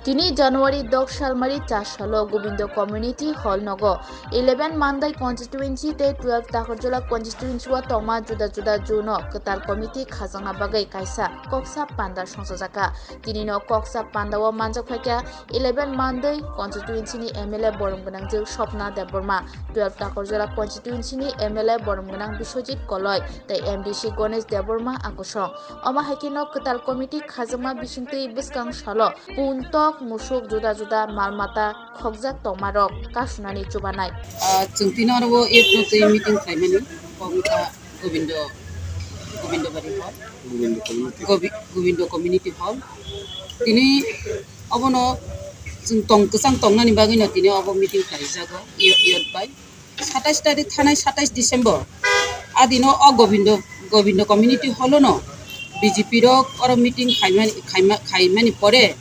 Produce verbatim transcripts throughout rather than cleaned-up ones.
Tini January dok salmari char salo Gobindo Community Hall nogo eleven Mandai constituency tei twelve Takarjala constituency o tongma juda juda zone o kwtal committee khajangna bagwi kaisa koksa panda songchajakha. Tini no koksa panda o manjak phaikha eleven Mandai constituency ni M L A borom gwnangjwk Swapna Debbarma, twelve Takarjala constituency ni M L A borom gwnang Biswajit Koloi tei M D C Ganesh Debbarma a kosong. Omo hai khe no kwtal committee khajangma bisingtwi bwskang salo puntok, musuk, juda juda mal mata khokjak tongmarok kasunani chubanai. Ah, chwng tini oro o eight no twi meeting khlaimani, Komita Gobindo, Gobindo Bari Hall. Gobindo Community. Gobi-, Gobindo Community Hall. Tini obono chwng tong kwchang tongnani bagwino tini obo meeting khaijago, iyot, iyot bai. Satais tarik thanai satais December. Adino o Gobindo, Gobindo Community Hall no B J P rok oro meeting khaimani, khaima-, khaimani pore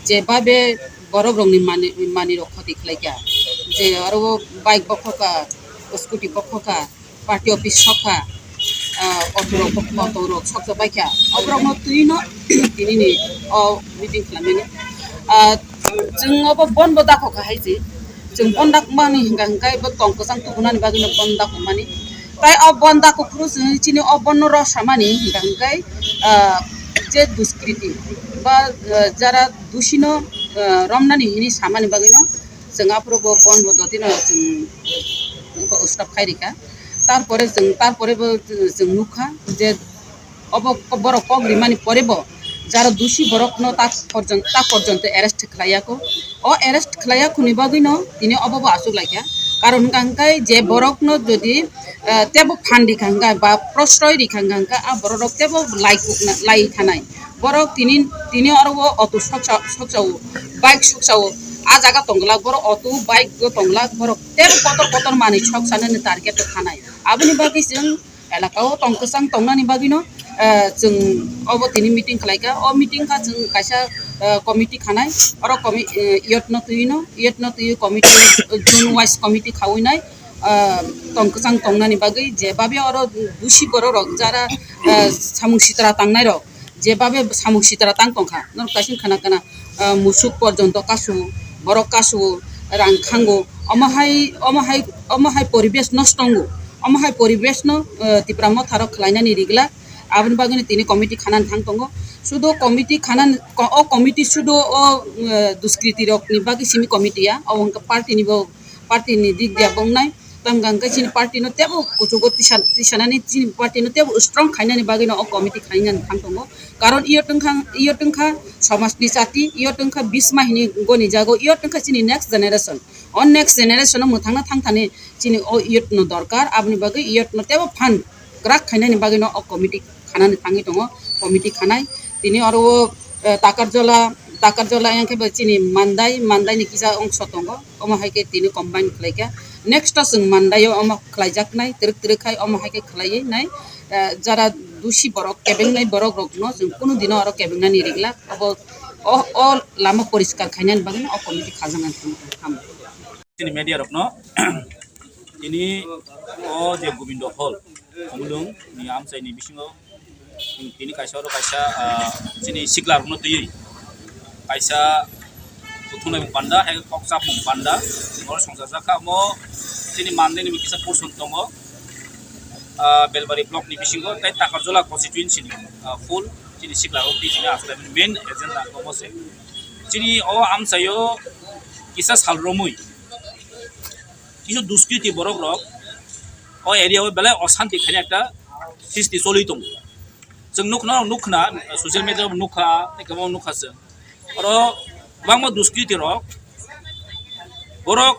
je babe borok rokni mani, mani rok khoti khlaikha. Je oro bike bokhokha, scooty bokhokha, party office sokha, ah, auto rok, auto rok sokjak baikha. Oborokno twino tinini o meeting khlaimani. Ah, chwng obo bon bo dakho kha hai se. Chwng bon dakmani hingka hingkai bo tong kwchang tubunani bagwino bon dakho mani. Tai o bon dakho phuru chwng chini o bonno rw samani hingka hingkai, ah, je duskriti ba, ah, jara dusino, ah, romnani hini samani bagwino chwng aphuru bo bon bo dotino chwng wngkha, stop khai rikha. Tarpore chwng, tarpore bo chwng nukha je obo borok kok rimani pore bo jara dusi borokno ta porjon-, ta porjonto arrest khlaiya kho. O arrest khlaiya khoni bagwino tini obo bo aswk laikha. Karon hwnkha hwnkhe je borokno jodi, eh, tebo phan rikha hwnkha ba prosroy rikha hwnkha, a borok rok tebo lai, lai thanai. Borok tini, tini oro o auto soksa, soksao, bike soksao, a jaga tongglak, borok auto, bike o tonglak, borok tebo kotor kotor manwi soksanani target o thanai. Aboni bagwi chwng elaka o tong kwchang tongnani bagwino, eh, chwng obo tini meeting khlaikha. O meeting kha chwng kaisa, eh, committee khanai. Oro comi-, eh, iyotno twino, iyotno twi committee, zone wise committee khawi nai, eh, tong kwchang tongnani bagwi je babe oro dusi borok rok jara, eh, samung sitra tangnai rok. Je babe samung sitra tang tongkha, norok kaisa khana khana, ah, musuk porjonto kasu, borok kasu, rang khango, omo hai, omo hai, omo hai poribesh nosto wngo, omo hai poribesh no, ah, Tipra Motha rok khlainani riglak, aboni bagwino tini committee khanani thang tongo, sudo committee khanani, o committee sudo o, ah, duskriti rokni bagwi simi committee ya, obo hwnkha party ni bo party ni dik dia bongnai. Tamo hwnkha hwnkhe chini party no tebo kuchugo tisa, tisanani chini party no tebo strong khainani bagwi no o committee khainani thang tongo. Karon iyo tongkha, iyo tongkha somaj ni chati, iyo tongkha bisma hini goni jago, iyo tongkha chini next generation. O next generation no mwthangna thang thani chini o youth no dorkar, aboni bagwi youth no tebo phan kwrak khainani bagwi no o committee khanani thangwi tongo, committee khanai. Tini oro o, eh, Takarjola, Takarjola yang khe bo chini Mandai, Mandai ni kisa ongso tongo, omo hai khe tini combine khlai kha. Next o chwng Mandai o omo khlaijaknai, twrwk twrwk khai omo hai khe khlaiwi nai, eh, jara dusi borok, kebengnai borok rokno chwng kunu dino oro kebengnani riglak, obo o, o lama poriskar khainani bagwi o committee khajaknani thangwi tongo. Chini media rokno tini o je Gobindo Hall, Khumulwng ni amchai ni bisingo tini kaisa oro kaisa, ah, chini sikla rokno twiwi kaisa kuthumnai mung panda, hai khe kok chapmung panda, oro songchajak kha. Omo chini Mandai ni kisa portion tongo, ah, Belbari block ni bisingo tei Takarjola constituency ni, ah, full chini sikla rok twi chini aswk main agenda omo se. Chini o amchai o kisa sal romwi kisa duskriti borok rok o area o belai osanti khaina ekta sisti choli tongo. Chwng nukna, nukna, social media o nukha, tei kwbangma nukha chwng. Oro kwbangma duskriti rok, borok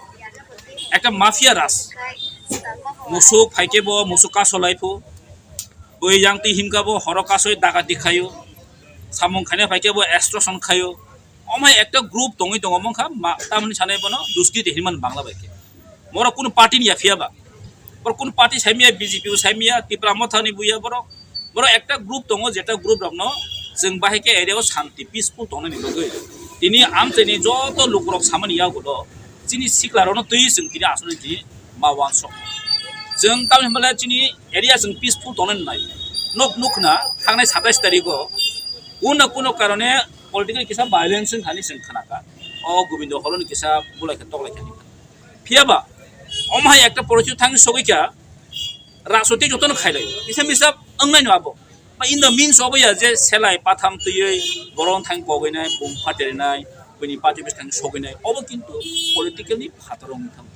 ekta mafia raj. Musuk phaikhe bo musuk kasolai phu, bui yang twi himkha bo horo kasoi dakati khaio, samung khaina phaikhe bo extortion khaio. Omo hai ekta group tongwi tongo, omo wngkha ma, tamoni sanai bono duskriti hinwi mano Bangla bai khe. Borok kunu party ni ya phiya ba? Borok kunu party saimya, B J P bo saimya, Tipra Motha ni buya borok. Borok ekta group tongo, jeta group rokno chwng bahai khe area o shanti, peaceful tongnani bagwi. Tini amchaini joto lukurok samani yagulo chini sikla rokno twi chwng tini aswk tini ma uansuk. Chwng tamni hwnba le chini area chwng peaceful tongnani nai. Nok nukna thangnai satais tarikh o kuno kuno karone Political kisa violence wng thani chwng khnakha. O Gobindo Holo ni kisa bulai khe toklai khe. Phiya ba, omo hai ekta porichoi thang sogwi kha, rajniti jotono khailai. Kisa misa wngnai no abo. Ba in the means obo ya je selai patham twiwi borok thang kogwi nai, bum phateri nai, bini party office thang sogwi nai. Obo kintu political ni phataro wngwi thang.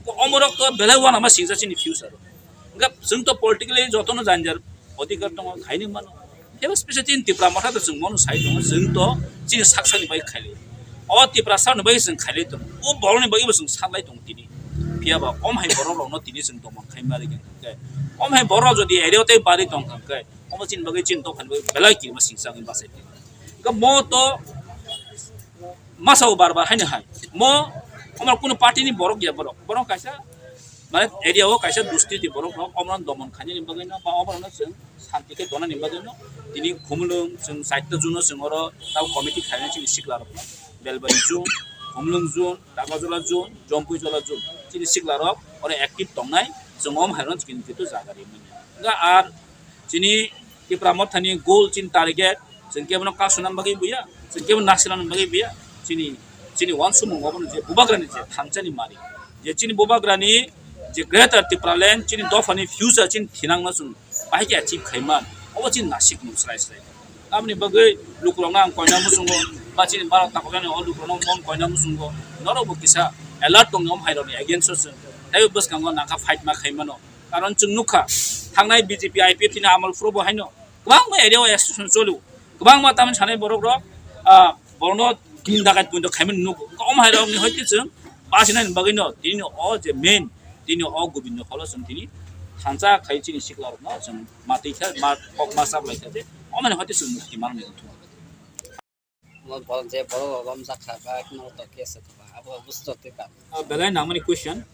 Omorok to belai uanama singsa chini future. Hwnkhe chwng to politically jotono janjar odhikar tongo, khaini mano. Kebo special chini Tipra Motha to chwng bono sai tongo, chwng to chini sak sakni bai khaili. O Tipra sakni bai chwng khaili tongo. O borokni bai bo chwng saklai tongo tini. Phiya ba om hai borok rokno tini chwng tomon khai mari khe. Om hai borok jodi area tei bari tong kha khe, omo chini bagwi chini tong kha bagwi belai kirima singsa wngwi bachai. Hwnkhe mo to masa o bar bar haino hai. Mo, omo kuno party ni borok ya borok. Borok kaisa, mane area o kaisa duskiti borok rok, omo domon khainani bagwi no, ba omo no chwng santi khe donani bagwi no. Tini Khumulwng chwng chaita juno chwng oro tau committee khainani chini sikla rok no. Belbari jun, Khumulwng jun, Dagajula jun, Jompuijala jun. Chini sikla rok oro active tongnai, chwng om hai no chwng kitu jaga ri manya. Ga ar Chini Tipra Mothani goal, chini target, chwng kebono kasunani bagwi buya, chwng kebono nasinani bagwi buya, chini, chini uansukmung obono je bubagrani je thansa ni mari, je chini bubagrani je Greater Tipraland, chini dophani future chini thinangno chwng bahai khe achieve khaiman, obo chini nasikmung srai srai. Tamni bagwi lukurokno ang koina muchungo, ba chini Bharat takhukjani o lukurokno mon koina muchungo, norokbo kisa alert tongni om hairokni against o chwng teibo bwskango nangkha fight ma khaimano. Karon chwng nukha, thangnai B J P I P F ni amal phuru bo haino kwbangma area o association choli, kwbangma tamni sanai borok rok, ah, borokno din dagat bundo khaimani nugo. Wngkha omo hai rokni hoite chwng basinani bagwi no tini o je main, tini o Gobindo Holo chwng tini thansa khai chini sikla rokno chwng matwi kha, ma kok ma chap lai kha je omo hai hoite chwng mukti manwi wngthung. Mo bol je borok rok romjak kha ba, no to case kha ba, abo busto twi ka. Ah, belai nangmani question.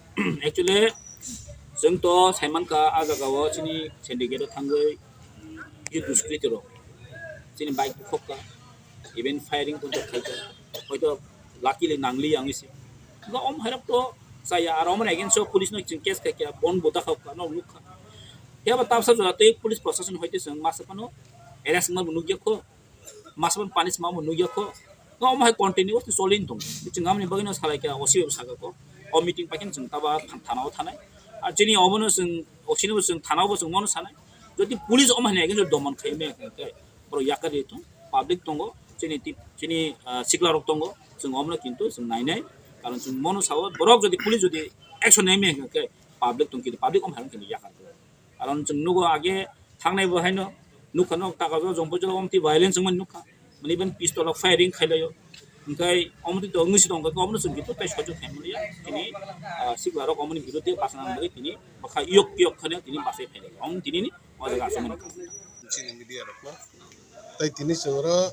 Actually, chwng to saiman kha, ah jaga o chini syndicate o thangwi, je duskriti rok chini bike bukhok kha, even firing kunta khai kha, hoito luckily nangli yang isi. Ba om hairok to saya, aro omon against o police no chwng case khai kha, bon buta khok kha, no nuk kha. Phiya ba tabsa jora tei police proshashan hoite chwng masa phano arrest ma nukya kho. Masa phano punish ma bo nukya kho. No, omo hai continue choli tong. Chwng amoni bagwi no salai kha, O C bai saka kho. O meeting paikhe chwng taba than-, thana o thanai. Ar chini obono chwng, O C no bo chwng thana o bo chwng mono sanai. Jodi police omo hai against domon khai me khe, borok yakar ri thung, public tongo, chini tip, chini, ah, sikla rok tongo, chwng omono kintu chwng nainai. Karon chwng mono sao, borok jodi police jodi action nai me khe, public tong kintu public omo hai kintu yakar. Karon chwng nugo age thangnai bo haino nukha nok taka jo jompo jora omtwi violence wngmani nukha. Mani ben pistol rok firing khailaio. Hwnkhe omtwi to wngwi si tongkha, omono chwng kitu tai sojok khaimani ya. Tini, ah, sikla rok omoni biruddhe bachana bagwi tini bwkha yok yok khane tini bachai phailai. Om tini ni o jaga aswk mani. Chini media rokno. Tai tini chwng oro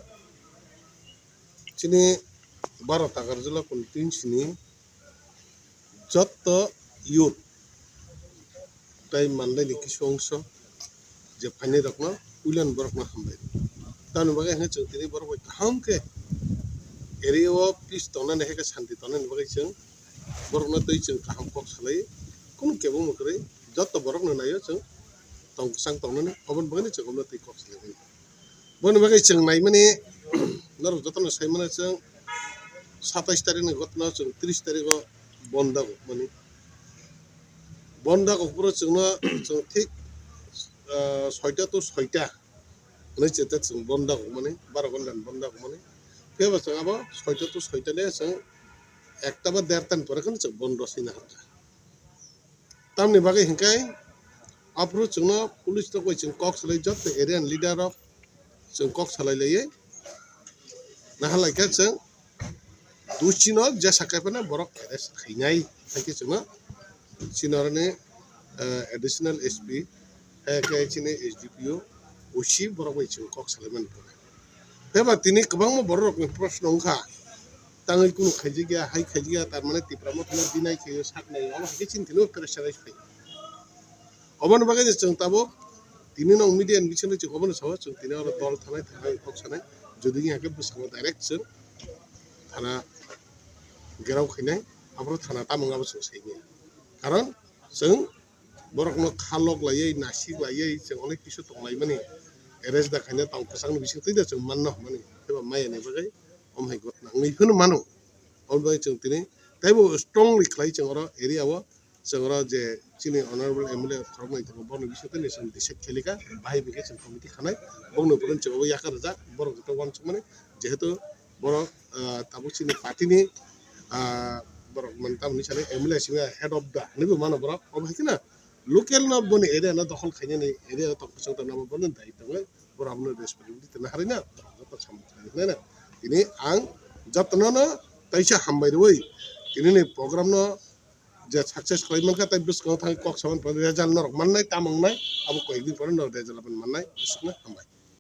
chini Baro Takarjala constituency ni jotto youth tai manlaini kisu ongso je phainai rokno puilani borokno hambai. Tamoni bagwi hwnwi chwng tini borok bai kaham khe area o peace tongnani hai khe shanti tongnani bagwi chwng borokno twi chwng kaham kok salai, kunu kebo mwkhwrwi jotto borokno naio chwng tong kwchang tongnani, oboni bagwino chwng omono twi kok salai mani. Boni bagwi chwng naimani, norok jotono saimano chwng satais tarikni gotno chwng tris tarikgo bonda gokmani. Bonda gokphuru chwngno chwng thik, ah, soita to soita hwnwi chete chwng bonda gokmani, baro ghonta ni bonda gokmani. Phiya ba chwng abo soita to soita le chwng ekta ba derta ni pore kheno chwng bondo sina harkha. Tamni bagwi hinkhe aphuru chwngno police rok bai chwng kok salai, jotto area ni leader rok chwng kok salai laiwi naharlaikha chwng duchino jesa kaiphano borok arrest khainai haikhe chwngno chini oroni, eh, additional S P, haikhe chini S D P O, O C borok bai chwng kok salaimani pore. Phiya ba tini kwbangma borok rokni proshno wngkha, tangwi kunu khaijak ya, hai khaijak ya, tar mane Tipra Mothano deny khaio, sak naio, omo hai khe chini thani pressurize phai. Oboni bagwi chwng tabuk tini nwng media ni bisingo chwng obono sao, chwng tini oro dol thanai, thanai kok sanai, jodi wngya khe bwskango direct chwng thana gherao khainai, aphuru thana tamung abo chwng saimanya. Karon chwng borokno kha lok laiwi, nasik laiwi chwng onek kisu tong laimani, arrest da khaina tong kwchangni bising twi da chwng manna hwnmani, phiya ba maya ni bagwi Omo hai ghotna wngwi phano mano. Omo bai chwng tini teibo strongly khlai chwng oro area o, chwng oro je chini honorable M L A khoroknwi tongo, borokni bisingtwi chwng decide khailika, bahai bai khe chwng committee khanai, bokni upor chwng obo yakar rwjak, borok joto uansukmani, jehetu borok, ah, tabuk chini party ni, ah, borok mani tamoni sanai M L A simi head of the hinwi bo mano borok, obo hai kheno local no boni area no dokhol khainani, area no tongthok tongna bo bono dai tongwi, borok abono responsibility tongna harwi na, borok joto samung khlai nai na. Tini ang jotono no teisa hambai rwi, tini ni program no je success khlai mankha, tai bwskango thangwi kok samani pore result norok mannai, tamo wngnai, abo koyekdin pore norok result mannai, bwswkno hambai.